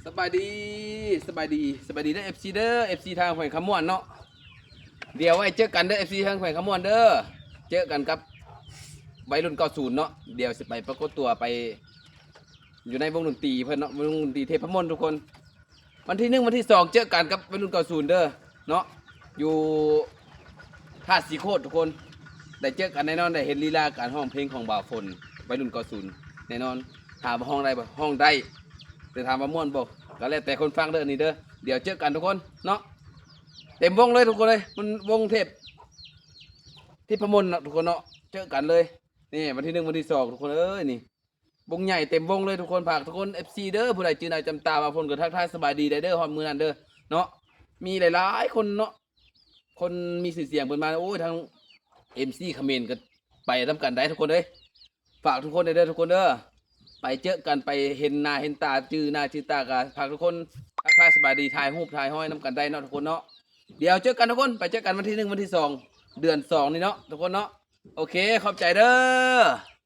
ສະບາຍດີ ສະບາຍດີ ສະບາຍດີເດີ ເອັຟຊີ ເດີ ເອັຟຊີ ທາງແຂວງຄຳມ່ວນເນາະ. ດຽວໄວ້ເຈີກັນເດີ ເອັຟຊີ ທາງແຂວງຄຳມ່ວນເດີ. ເຈີກັນກັບໄວລຸ້ນເກົ້າສູນເນາະ. ດຽວຊິໄປປາກົດຕົວ ໄປຢູ່ໃນວົງດົນຕີເພິ່ນເນາະ ວົງດົນຕີເທບພະມົນທຸກຄົນ. ວັນທີໜຶ່ງ ວັນທີສອງ ເຈີກັນກັບໄວລຸ້ນເກົ້າສູນເດີເນາະ ຢູ່ທ່າສີໂຄດທຸກຄົນ. ໄດ້ເຈີກັນແນ່ນອນ ໄດ້ເຫັນລີລາການຮ້ອງເພງຂອງບ່າວຝົນ ໄວລຸ້ນເກົ້າສູນແນ່ນອນ. ຖາມວ່າຮ້ອງໄດ້ບໍ່? ຮ້ອງໄດ້. ແຕ່ຖາມວ່າມ່ວນບໍ່? ກໍແລ້ວແຕ່ຄົນຟັງເດີ ອັນນີ້ເດີ. ດຽວເຈີກັນທຸກຄົນເນາະ. ເຕັມວົງເລີຍທຸກຄົນເອີຍ ມັນວົງເທບ ເທບພະມົນເນາະທຸກຄົນເນາະ. ເຈີກັນເລີຍ ນີ້ ວັນທີໜຶ່ງ ວັນທີສອງ ທຸກຄົນເອີຍ ນີ້ ວົງໃຫຍ່ເຕັມວົງເລີຍທຸກຄົນ. ຝາກທຸກຄົນ ເອັຟຊີ ເດີ ຜູ້ໃດຈື່ໜ້າຈຳຕາບ່າວຝົນ ກໍທັກທາຍສະບາຍດີໄດ້ເດີ ຮອດມື້ນັ້ນເດີເນາະ. ມີຫຼາຍໆຄົນເນາະ ຄົນມີຊື່ສຽງເພິ່ນມາ ໂອ້ຍ ທັງ ເອັມຊີ ຂະເໝນກໍໄປນຳກັນໄດ້ທຸກຄົນເອີຍ. ຝາກທຸກຄົນໄດ້ເດີທຸກຄົນເດີ ໄປເຈີກັນ ໄປເຫັນໜ້າເຫັນຕາ ຈື່ໜ້າຈື່ຕາ ກໍຝາກທຸກຄົນທັກທາຍສະບາຍດີ ຖ່າຍຮູບຖ່າຍຮອຍນຳກັນໄດ້ເນາະທຸກຄົນເນາະ. ດຽວເຈີກັນທຸກຄົນ ໄປເຈີກັນວັນທີໜຶ່ງ ວັນທີສອງ ເດືອນສອງນີ້ເນາະທຸກຄົນເນາະ. ໂອເຄ ຂອບໃຈເດີ.